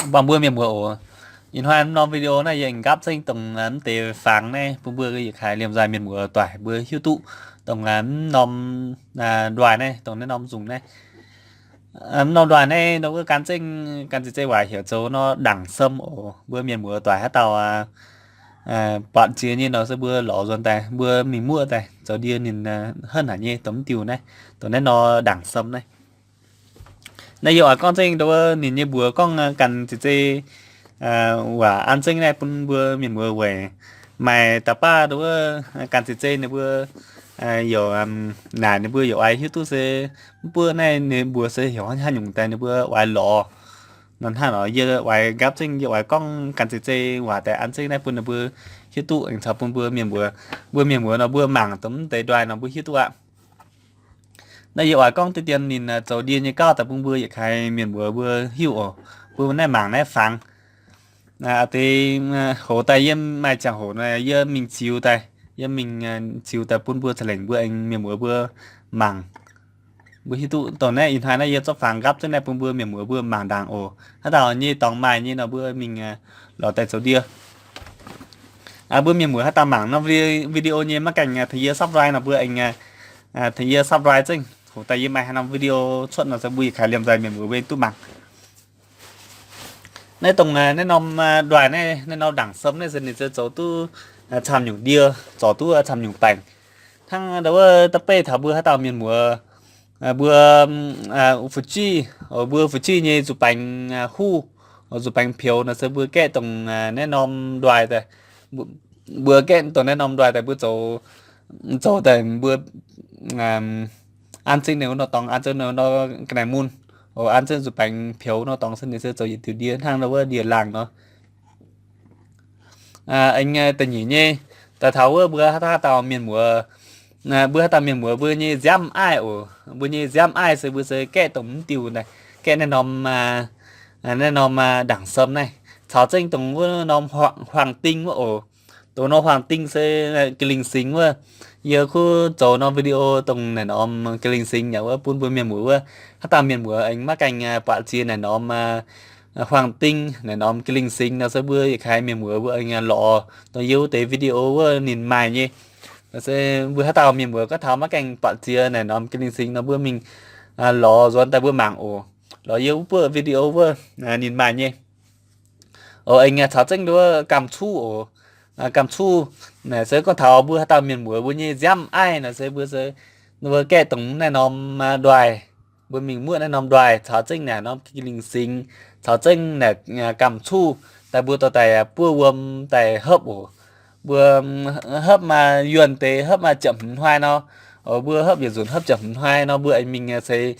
buangh mbuo mienh muoz oc. Ih hnoi mv norm video naaiv yie aengx nqaapv zengv dongh mv deix fangx naaiv bun mbuo yietc kaaix liemh nzaaih mienh muoz doic mbuo hiuv duqv dongh mv norm nduaih naaiv, dongh naaiv norm nzungh naaiv. Mv norm nduaih naaiv nor wuov gan zengv gan ziex zeiv waac heuc zoux nor ndaangc sem oc. Mbuo mienh muoz doic haaix dauh buatc jiex nyei nor se mbuo lorz nzuonx daaih, mbuo mingh muoqv daaih zoux ndie ninh henv haic nyei dongh mv diuh naaiv, dongh naaiv nor ndaangc sem naaiv. Naaiv yie oix gorngv zengv nduov ninh nyei mbuox gorngv gan ziex zeiv waac an zengv naaiv bun mbuo mienh muoz weic maaih da'baav nduov gan ziex zeiv ninh mbuo youc naaic ninh mbuo youc oix hiuv duqv se mv buoqv naaiv ninh mbuox se heuc haaix nyungc daaih ninh mbuo oix lorz. Nor hnangv nor yie oix nqaapv zengv yie oix gorngv gan ziex zeiv waac daaih an zengv naaiv bun ninh mbuo hiuv duqv aengx caux bun mbuo mienh muoz, mbuo mienh muoz nor mbuo mangc dongh mv deix nduaih nor mbuo hiuv duqv aqv. Naaiv yie oix gorngv deix dien ninh zoux ndie nyei gauv daaih bun mbuo yietc kaaix mienh muoz mbuo hiuv oc. Mbuo naaiv mangc naaiv fangx deix hoz daaih yie maaih ziangh hoc yie mingh ziux daaih, yie mingh ziux daaih bun mbuo ca'lengc mbuo aengx mienh muoz mbuo mangc, mbuo hiuv duqv dongh naaiv ih hnoi naaiv yie zorqv fangx nqaapv zengv naaiv bun mbuo mienh muoz mbuo mangc ndaangc oc. Haaix dauh nyei dorngx maaih nyei nor mbuo mingh lorz daaih zoux ndie. Mbuo mienh muoz haaix dauh mangc norm video nyei maiv gaengh tengx yie subscribe nor mbuo aengx tengx yie subscribe zengv. Hoc daaih yie maaih haaix norm video cuotv nor se mbuo yietc kaaix liemh nzaaih mienh muoz mbuo duqv mangc. Naaiv dongh naaiv norm nduaih naaiv, naaiv norm ndaangc sem naaiv se ninh se zoux duqv camv nyungc ndie, zorc duqv camv nyungc baengc. Hnangv ndau wuov da'beiv taux mbuo haaix dauh mienh muoz, mbuo fu'jueiv, mbuo fu'jueiv nyei zuqc baengx huv, zuqc baengx peux nor se mbuo gaeqv dongh naaiv norm nduaih daaih, mbuo gaeqv dongh naaiv norm nduaih daaih mbuo zoux, zoux daaih mbuo an zengv ninh wuov nor dorngx, an zengv ninh wuov nor ga'naaiv mun, an zengv zuqc baengx peux nor dorngx se ninh se zoux yietc diuc ndie hnangv ndau wuov ndie-laangh nor. Aengx da'nyeic nyei, daaih taux wuov mbuo haaix dauh mienh muoz, mbuo haaix dauh mienh muoz mbuo nyei nziaamv aiv oc. Mbuo nyei nziaamv aiv se mbuo se gaeqv dongh mv diuh naaiv, gaeqv naaiv norm, naaiv norm ndaangc sem naaiv, caux zengv dongh wuov norm huaang-ding wuov oc. Dongh norm huaang-ding se Gelingh Singx wuov. Yie kuv zoux norm video dongh naaic norm Gelingh Singx yaac wuov bun mbuo mienh muoz wuov, haaix dauh mienh muoz aengx maiv gaengh buatc ziex naaic norm huaang-ding, naaic norm Gelingh Singx nor se mbuo yietc kaaix mienh muoz mbuo aengx lorz dongh yie wuov deix video wuov ninh maaih nyei. Se mbuo haaix dauh mienh muoz gorngv taux maiv gaengh buatc ziex naaic norm Gelingh Singx nor mbuo mingh lorz nzuonx daaih mbuo mangc oc. Lorz yie wuov buoqv video wuov ninh maaih nyei. Oc, aengx caux zengv nduov gamh cuv oc. Gamh cuv naaic se gorngv taux mbuo haaix dauh mienh muoz mbuo nyei nziaamv aiv nor se mbuo se, mbuo gaeqv dongh naaiv norm nduaih, mbuo mingh muoqv naaiv norm nduaih caux zengv naaic norm Gelingh Singx, caux zengv naaic gamh cuv daaih mbuo dorh daaih buov wuom daaih hopv oc. Mbuo hopv maaih yuonh deix hopv maaih ziepc hmz hnoi nor, mbuo hopv yietc nzunc hopv ziepc hmz hnoi nor mbuo aengx mingh seix,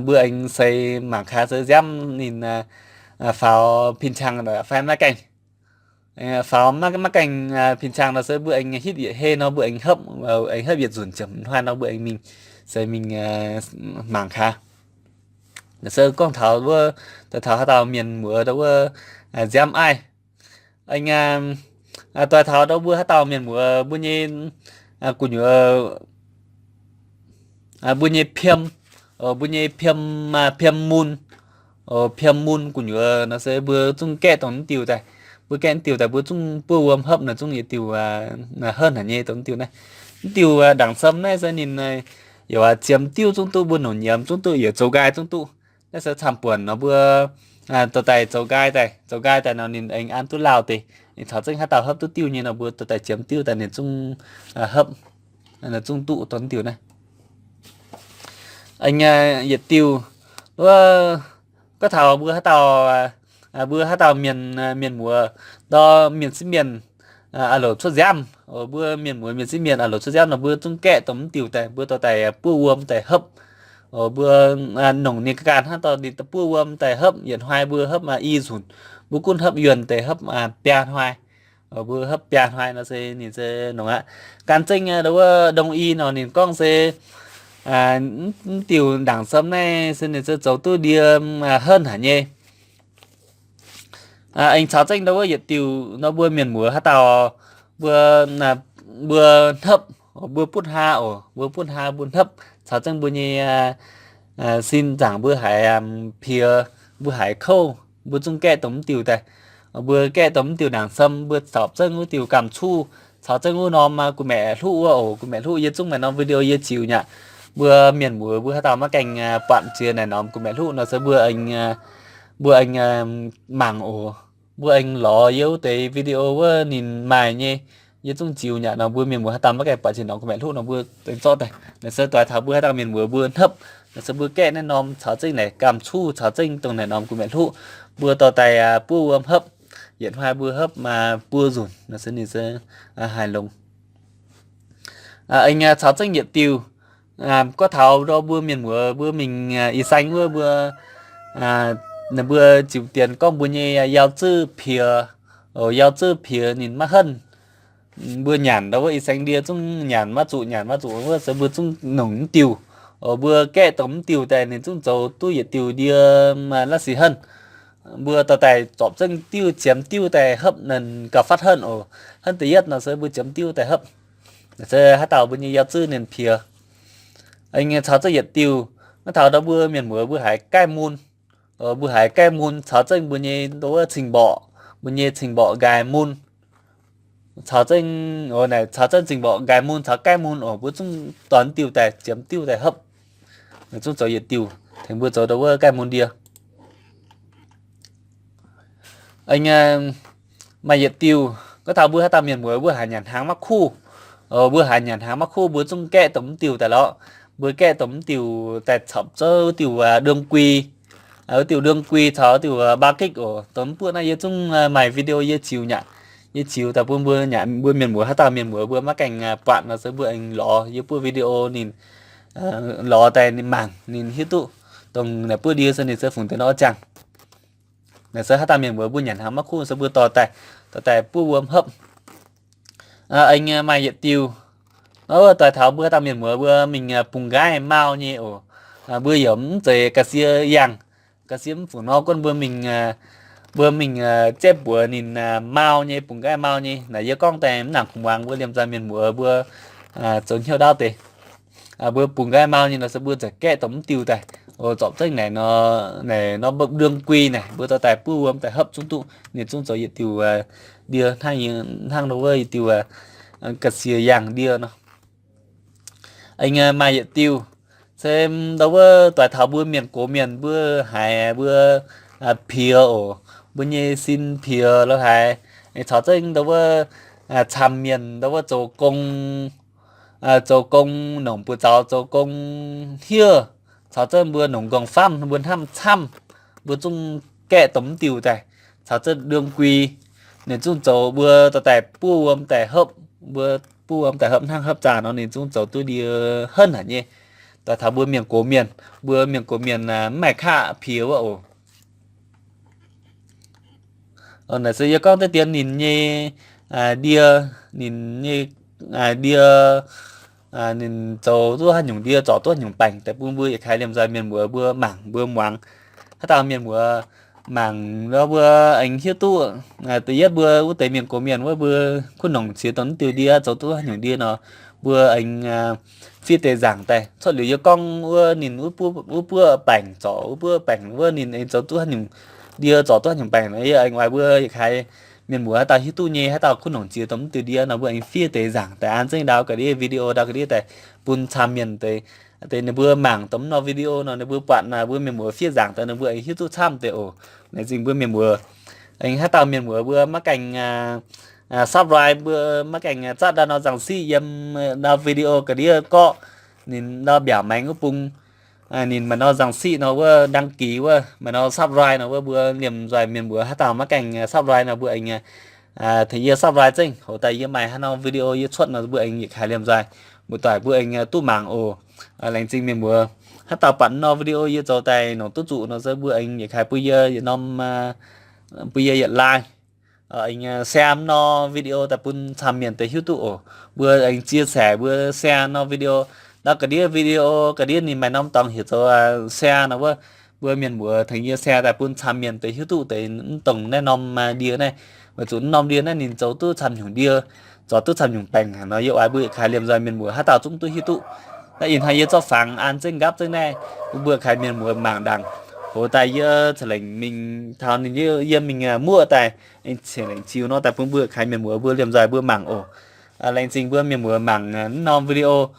mbuo aengx seix mangc gaax se nziaamv ninh faaux pin-cang fai maiv gaengh. Faaux maiv gaengh pin-cang nor se mbuo aengx hitv yietc hei nor mbuo aengx hopv, aengx hopv yietc nzunc ziepc hmz hnoi nor mbuo aengx mingh seix mingh mangc gaax. Se gorngv taux wuov, daaih taux haaix dauh mienh muoz ndau wuov nziaamv aiv. Aengx daaih taux ndau mbuo haaix dauh mienh muoz mbuo nyei gu'nyuoz, mbuo nyei piem, mbuo nyei piem, piem mun, piem mun gu'nyuoz nor se mbuo zungv gaeqv dongh mv diuh daaih. Mbuo gaeqv mv diuh daaih mbuo zungv buov wuom hopv naaic zungv yietc diuh henv haic nyei dongh mv diuh naaiv. Mv diuh ndaangc sem naaiv se ninh yaac ziemx diuv zungv duqv, mbuo nongc nyiemz zungv duqv, yaac zoux nqaai zungv duqv. Naaiv se camv-buonc nor mbuo dorh daaih zoux nqaai daaih, zoux nqaai daaih nor ninh aengx an duqv lauh deix. Ninh caux zengv haaix dauh hopv duqv diuv nyei nor mbuo dorh daaih ziemx diuv daaih ninh zungv hopv, zungv duqv dongh mv diuh naaiv. Aengx yietc diuh, wuov, gorngv taux mbuo haaix dauh, mbuo haaix dauh mienh, mienh muoz, ndorm mienh sieqv mienh, a'loc cuotv nziaamv, mbuo mienh muoz mienh sieqv mienh a'loc cuotv nziaamv nor mbuo zungv gaeqv dongh mv diuh daaih, mbuo dorh daaih buov wuom daaih hopv. Mbuo nongc ninh ga'ganh hnangv dorh ninh buov wuom daaih hopv, yietc hnoi mbuo hopv i nzunc, mbuo gunv hopv yuonh daaih hopv biaa hnoi. Mbuo hopv biaa hnoi nor se ninh se nongc aqv. Gan zengv ndau wuov đông y nor ninh gorngv se mv diuh ndaangc sem naaiv se ninh se zoux duqv ndie henv haic nyei. Aengx caux zengv ndau wuov yietc diuh nor mbuo mienh muoz haaix dauh mbuo, mbuo hnopv, mbuo butv haa oc, mbuo butv haa mbuo hnopv caux zengv mbuo nyei sin nzaangc mbuo haiz piex, mbuo haiz kouv, Mbuo zungv gaeqv dongh mv diuh daaih. Mbuo gaeqv dongh mv diuh naanc sem, mbuo caux zengv wuov diuh gamh cuv, caux zengv wuov norm gu'maeqc hluqv wuov oc. Gu'maeqc hluqv yie zungv maaih norm video yie ziux nyei aqv. Mbuo mienh muoz mbuo haaix dauh maiv gaengh buatc jiex naaic norm gu'maeqc hluqv nor se mbuo aengx, mbuo aengx mangc oc. Mbuo aengx lorz yie wuov deix video wuov ninh maaih nyei, yie zungv ziux nyei aqv nor. Mbuo mienh muoz haaix dauh maiv gaengh buatc jiex norm gu'maeqc hluqv nor, mbuo aengx zorqv daaih. Naaic se doix taux mbuo haaix dauh mienh muoz mbuo hnopv, naaic se mbuo gaeqv naaiv norm caux zengv naaic gamh cuv, caux zengv dongh naaic norm gu'maeqc hluqv, mbuo dorh daaih buov wuom hopv. Yietc hnoi mbuo hopv buo nzunc, naaic se ninh se haaix longx. Aengx caux zengv yietc diuh, gorngv taux ndau mbuo mienh muoz mbuo mingh ih saeng wuov mbuo, mbuo ziux dienx gorngv mbuo nyei yaac zuqc piex, yaac zuqc piex ninh maiv henv. Mbuo nyanc ndau wuov ih saeng ndie zungv nyanc maiv zuqc, nyanc maiv zuqc wuov se mbuo zungv nongc mv diuh. Mbuo gaeqv dongh mv diuh daaih ninh zungv zoux duqv yietc diuh ndie, maaih la'sic henv. Mbuo dorh daaih zorpc zengv diuh, ziemx diuh daaih hopv ninh gauh fatv henv oc. Henv da'yietv nor se mbuo ziemx diuh daaih hopv. Se haaix dauh mbuo nyei yaac zuqc ninh piex. Aengx caux zengv yietc diuh, gorngv taux ndau mbuo mienh muoz mbuo haiz gaih mun. Mbuo haiz gaih mun caux zengv mbuo nyei ndau wuov cing-mborqc, mbuo nyei cing-mborqc nqaai mun. Caux zengv, naaic caux zengv cing-mborqc nqaai mun caux gaih mun oc, mbuo zungv dorh diuh daaih, ziemx diuh daaih hopv. Zungv zoux yietc diuh tengx mbuo zoux ndau wuov gaih mun ndie. Aengx maaih yietc diuh, gorngv taux mbuo haaix dauh mienh muoz mbuo haiz nyanc hnaangx maiv kuv. Mbuo haiz nyanc hnaangx maiv kuv mbuo zungv gaeqv dongh mv diuh daaih lorqc. Mbuo gaeqv dongh mv diuh daaih caux zengv wuov diuh đương quy, wuov diuh đương quy caux wuov diuh ba kích oc. Dongh mv buoqv naaiv yie zungv maaih video yie ziux nyei aqv. Yie ziux daaih bun mbuo nyei mbuo mienh muoz haaix dauh mienh muoz mbuo maiv gaengh buatc nor se mbuo aengx lorz yie buov video ninh, lorz daaih ninh mangc ninh hiuv duqv dongh naaic buov ndie se ninh se fungx deix nor ziangh. Naaic se haaix dauh mienh muoz mbuo nyanc hnaangx maiv kuv se mbuo dorh daaih, dorh daaih buov wuom hopv. Aengx maaih yietc diuh, nor wuov doix taux mbuo haaix dauh mienh muoz mbuo mingh bungx nqaiv mau nyei oc. Mbuo yaac mv zeiz ga'sie yangh, ga'sie mv fungc nor gunv mbuo mingh, mbuo mingh ziepv mbuox ninh mau nyei, bungx nqaiv mau nyei. Naaic yie gorngv daaih mv nangc kuv muangx mbuo liemh nzaaih mienh muoz mbuo zoux hnyouv ndaauv deix. Mbuo bungx nqaiv mau nyei nor se mbuo nzengc gaeqv dongh mv diuh daaih. Zorpc zengv naaic nor, naaic nor đương quy naaic mbuo dorh daaih buov wuom daaih hopv zungv duqv, ninh zungv zoux yietc diuh ndie hnangv, hnangv nor wuov yietc diuh ga'sie yangh ndie nor. Aengx maaih yietc diuh, se ndau wuov doix taux mbuo mienh gox mienh mbuo haiz mbuo piex oc, mbuo nyei sin piex lo haiz, caux zengv ndau wuov camv mienh ndau wuov zoux gong, zoux gong nongc buoz zaux, zoux gong hniev, caux zengv mbuo nongc nqorngv famv mbuo hnamv camv, mbuo zungv gaeqv dongh mv diuh daaih, caux zengv đương quy, ninh zungv zoux mbuo dorh daaih buov wuom daaih hopv, mbuo buov wuom daaih hopv hnangv hopv zaah nor ninh zungv zoux duqv ndie henv haic nyei. Doix taux mbuo mienh gox mienh, mbuo mienh gox mienh mv maaih qaqv piex wuov oc. Naaic se yie gorngv deix dien ninh nyei ndie, ninh nyei ndie, ninh zoux duqv haaix nyungc ndie, zorc duqv haaix nyungc baengc daaih bun mbuo yietc kaaix liemh nzaaih mienh muoz mbuo mangc mbuo muangx. Haaix dauh mienh muoz mangc nor mbuo aengx hiuv duqv. Da'yietv mbuo wuov deix mienh gox mienh wuov mbuo kuv nongc ziex dongh mv diuh ndie zoux duqv haaix nyungc ndie nor, mbuo aengx fiev deix nzaangc daaih. Cuotv liuz yie gorngv wuov ninh wuov buov baengc, zorc wuov buov baengc wuov ninh aengx zoux duqv haaix nyungc ndie, zorc duqv haaix nyungc baengc nor, yie aengx oix mbuo yietc kaaix mienh muoz haaix dauh hiuv duqv nyei, haaix dauh kuv nongc ziex dongh mv diuh ndie nor mbuo aengx fiev deix nzaangc daaih an zengv ndau ga'ndiev video ndau ga'ndiev daaih bun camv mienh deix, deix ninh mbuo mangc dongh mv norm video nor ninh mbuo buatc naaic mbuo mienh muoz fiev nzaangc daaih ninh mbuo aengx hiuv duqv camv deix oc. Naaic zingh mbuo mienh muoz, aengx haaix dauh mienh muoz mbuo maiv gaengh subscribe, mbuo maiv gaengh zatv ndau nor nzangc siqv yiem ndau video ga'ndiev gorqv, ninh ndau mbiaauc maengx wuov bung, ninh maaih nor nzangc siqv nor wuov đăng ký wuov, maaih nor subscribe nor wuov, mbuo liemh nzaaih mienh muoz haaix dauh maiv gaengh subscribe nor mbuo aengx tengx yie subscribe zengv, hoc daaih yie maaih haaix norm video yie cuotv nor mbuo aengx yietc kaaix liemh nzaaih muoz-doic mbuo aengx duqv mangc oc. Laengz zingh mienh muoz haaix dauh buatc nor video yie zoux daaih nongc duqv zuqc nor se mbuo aengx yietc kaaix bun yie yietc norm, bun yie yietc like, aengx share nor video daaih bun camv mienh deix hiuv duqv oc. Mbuo aengx chia sẻ mbuo share nor video, ndau ga'ndiev video ga'ndiev ninh maaih norm dorngx heuc zoux share nor wuov, mbuo mienh muoz tengx yie share daaih bun camv mienh deix hiuv duqv deix mv dongh naaiv norm ndie naaiv, weic zuqc mv norm ndie naaiv ninh zoux duqv camv nyungc ndie, zorc duqv camv nyungc baengc haic nor yie oix mbuo yietc kaaix liemh nzaaih mienh muoz haaix dauh zungv duqv hiuv duqv. Naaiv ih hnoi yie zorqv fangx an zengv nqaapv zengv naaiv bun mbuo kaaix mienh muoz mangc ndaangc. Hoz daaih yie ceix lengc mingh taux ninh yiem mingh muoqv daaih, ceix lengc ziux nor daaih bun mbuo kaaix mienh muoz mbuo liemh nzoih mbuo mangc oc. Laengz zingh mbuo mienh muoz mangc naaiv norm video.